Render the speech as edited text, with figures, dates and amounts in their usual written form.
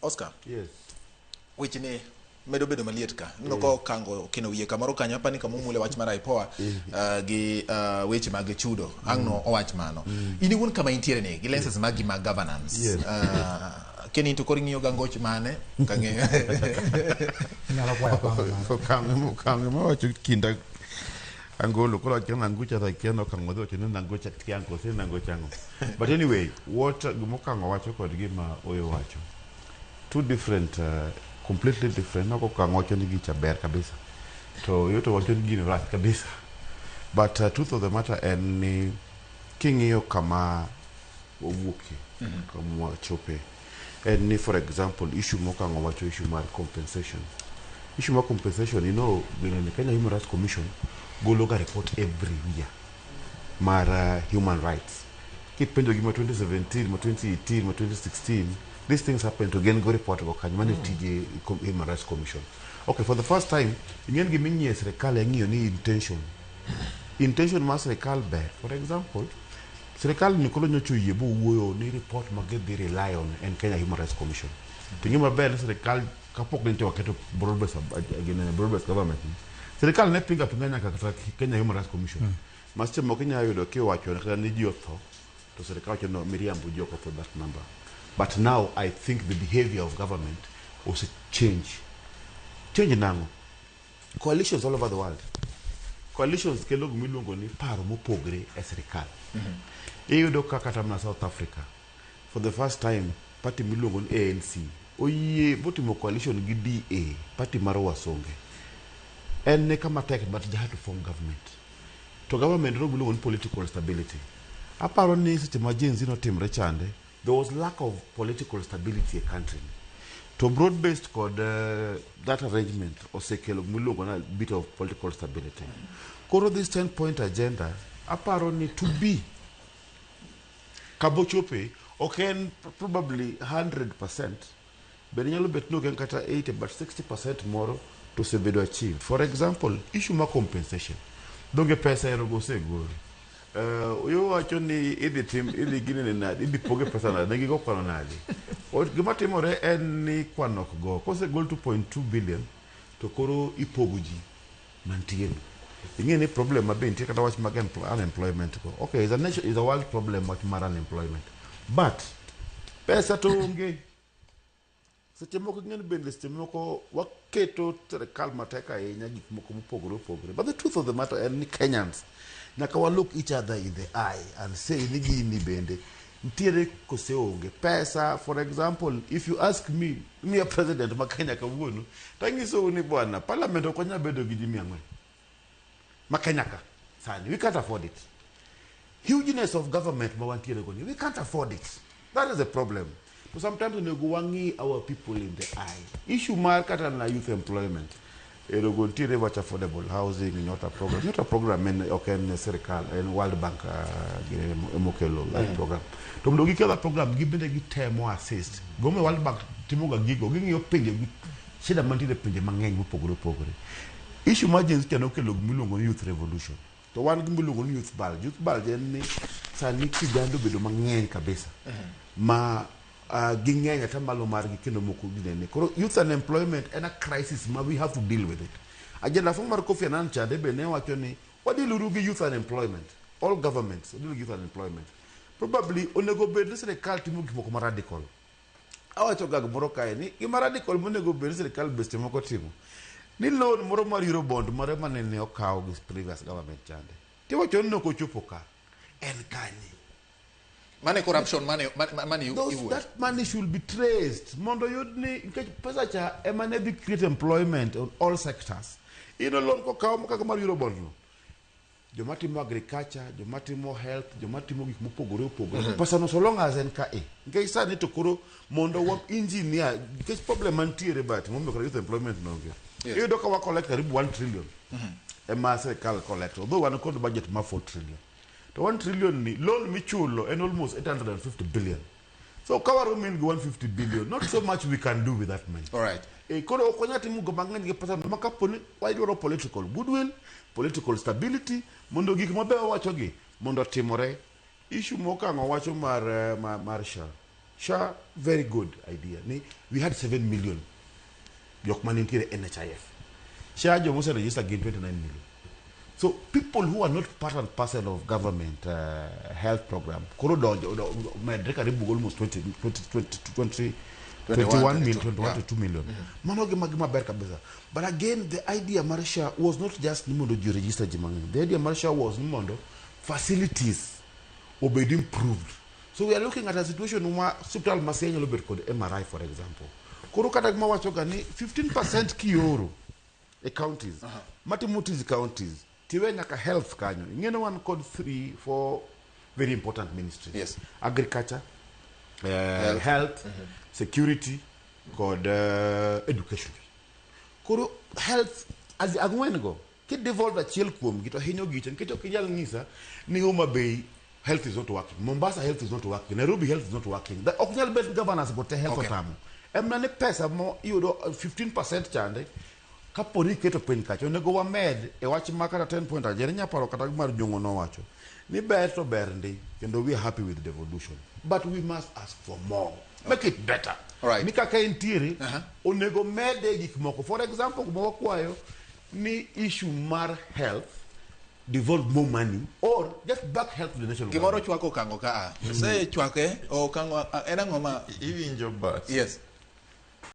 Oscar. Yes. Weche ni medo bedo maliet ka. Ineno ka okango okino wiye kamoro kanyo apani kama omule wach mar IPOA gi weche mag chudo. Ang' no owach mano. In iwuon kama intiere ni gi lenses magi mag governance. Yes. Keni in to koro ing'iyo ga ngoch mane kang'eyo. Inyalo kwayo okang' mane? Okang' okang' mawacho kinda angolo koro akia nangucha to akia nokang' odhi wacho ni nangocha tiang' kose nangocha ang'o. But anyway, what gima okang' owacho kod gima Oyo wacho two different completely different. Nok okang' wacho ni gicha ber kabisa to Oyo to wacho ni gino rach kabisa. But truth of the matter en ni king'iyo kama wawuokie kama wachope en ni for example issue mokang' owacho issue mar compensation issue mar compensation you know ginene Kenya Human Rights Commission golo ga report every year mar human rights kipenjo gi ma 2017 ma 2018 ma 2016 these things happen to gin go report go kanyo mane tije Human Rights Commission. Okay, for the first time ing'en gima ing'iyo e sirikal ing'iyo ni intention mar sirikal ber. For example, sirikal ni koro nyocha oyie bowuoyo ni report ma gidhi rely on en Kenya Human Rights Commission. To ing'e maber ni sirikal kapok ne nitie waketo broad based gine broad based government ni sirikal ne pinga pinga nyaka kata Kenya Human Rights Commission. Ma seche moko inyalo yudo kiwacho kata ni ji otho to sirikal wacho no miriambo ji ok otho that number. But now I think the behavior of government ose change. Change nang'o? Coalitions all over the world. Coalitions kelo gima iluongo ni paro mopogre e sirikal. Iyudo ka kata mana South Africa for the first time party miluongo ni ANC oyie motimo coalition gi DA party mar wasonge. En ne kama tek but they had to form government. To government no miluongo ni political stability. Aparo ni seche ma Gen Z notimre chande, there was lack of political stability e country ni. To broad based kod that arrangement osekelo gimiluongo na bit of political stability. Koro this 10 point agenda aparo ni to be kabochope ok en probably 100% bende nyalo bet ni ok en kata 80 but 60% moro to osebedo achieved. For example, issue mar compensation. Donge pesa erogo osegol. Oyo wacho ni idhi tim idhi ginene nade idhi poge pesa nade ne gigo kwano nade. Gima timore en ni kwano ok go. Kosegol 2.2 billion to koro ipogo ji mantie. Ing'e ni problem ma be nitie kata wach mag unemployment go. Okay, is a nation, is a world problem wach mar unemployment. But pesa to onge. Seche moko ing'e ni bende seche moko waketo sirikal matek ahinya gik moko mopogore opogore. But the truth of the matter en ni Kenyans nyaka wa look each other in the eye and say ni gini bende nitiere kose onge. Pesa, for example, if you ask me, miya president ma Kenya kawuono, tanyisou ni bwana, parliament ok wanyal bedo gi ji 400 ma Kenya ka sani. We can't afford it. Hugeness of government ma wantiere go ni, we can't afford it. That is a problem. So sometimes onego wang'i our people in the eye. Issue mar kata na youth employment. Erogo nitiere wach affordable housing, Nyota program. Nyota program en ok en sirikal, en World Bank gini emokelo that program. To mondo gikel that program, gibende gitemo assist. Gome World Bank timo ga gigo, ging'iyo pinje gi shida mantiere e pinje mang'eny mopogore opogore. Issue mar Gen Z cha nokelo gimiluongo ni youth revolution. To wan gi miluongo ni youth bulge. Youth bulge en ni sani kijande obedo mang'eny kabisa. Ma ging'eny atamalo margi kendo moko ginene. Koro youth unemployment en a crisis ma we have to deal with it. Agenda four mar Kofi Annan chande be ne wacho ni wadiluru gi youth unemployment. All governments deal with youth unemployment. Probably onego bed ni sirikal timo gik moko ma radical. Awacho ga gimoro kae ni gima radical monego bed ni sirikal be seche moko timo. Ni loan moro mar Eurobond mare mane okaw gi previous government chande. Tiwacho ni ok ochopo ka. En kanye? Mane corruption mane mane iwuoyo. That money should be traced mondo yud ni nikech pesa cha ema ne dhi create employment on all sectors. Ino loan kokaw kaka mar Eurobond no. Joma timo agriculture, joma timo health, joma timo gik mopogore opogore. Pesa no so long as en ka e. Nikech sani to koro mondo wa engineer, nikech problem mantiere but momiyo kata youth employment no onge. Iyudo ka wa collect karibu 1 trillion. Ema sirikal collect. Although wan kod budget mar 4 trillion. To 1 trillion ni loan michulo en almost 850 billion. So ka waromo in gi 150 billion, not so much we can do with that money. All right. Koro ok wanyal timo gik mang'eny gi pesa no ma kapo ni wadwaro political goodwill, political stability, mondo gik mabeyo wawacho gi mondo otimore. Issue mokang'o wacho mar SHA. SHA, very good idea. Ni we had 7 million jok mane nitiere NHIF. SHA joma register gin 29 million. So people who are not part and parcel of government health program koro donjo medre karibu almost 20, 20, 20, 20, 21 million, 21 to 2 million. Mano gima ber kabisa. But again, the idea mar SHA was not just ni mondo ji register ji mang'eny. The idea mar SHA was ni mondo facilities obed improved. So we are looking at a situation where hospital ma Siaya nyalo bet kod MRI, for example. Koro kata gima wacho ga ni 15% kioro e counties. Matimo tij counties. Tiwe nyaka health kanyo. Ing'e wan kod 3 4 very important ministries. Yes. Agriculture, health, security, kod education. Koro health as ang'wen go kidevolve achiel kuomgi to hinyo gicha nikech ok inyal ng'isa ni Homa Bay health is not working, Mombasa health is not working, Nairobi health is not working. Ok nyal bet governors go te health otamo. Emna ni pesa mo iyudo 15% chande kapo ni iketo piny kacha onego wamed e wach ma kata 10 point achiel inya paro kata mar Jong'o nowacho ni ber to ber ndi kendo we are happy with devolution but we must ask for more, make it better. Right. Ni kaka entiere onego mede gik moko. For example, kuma wakwayo ni issue mar health devolve more money or just back health to the national Gimoro government. chwako okango ka a. Se chwake okango en ang'o ma Iwinjo bas. Yes.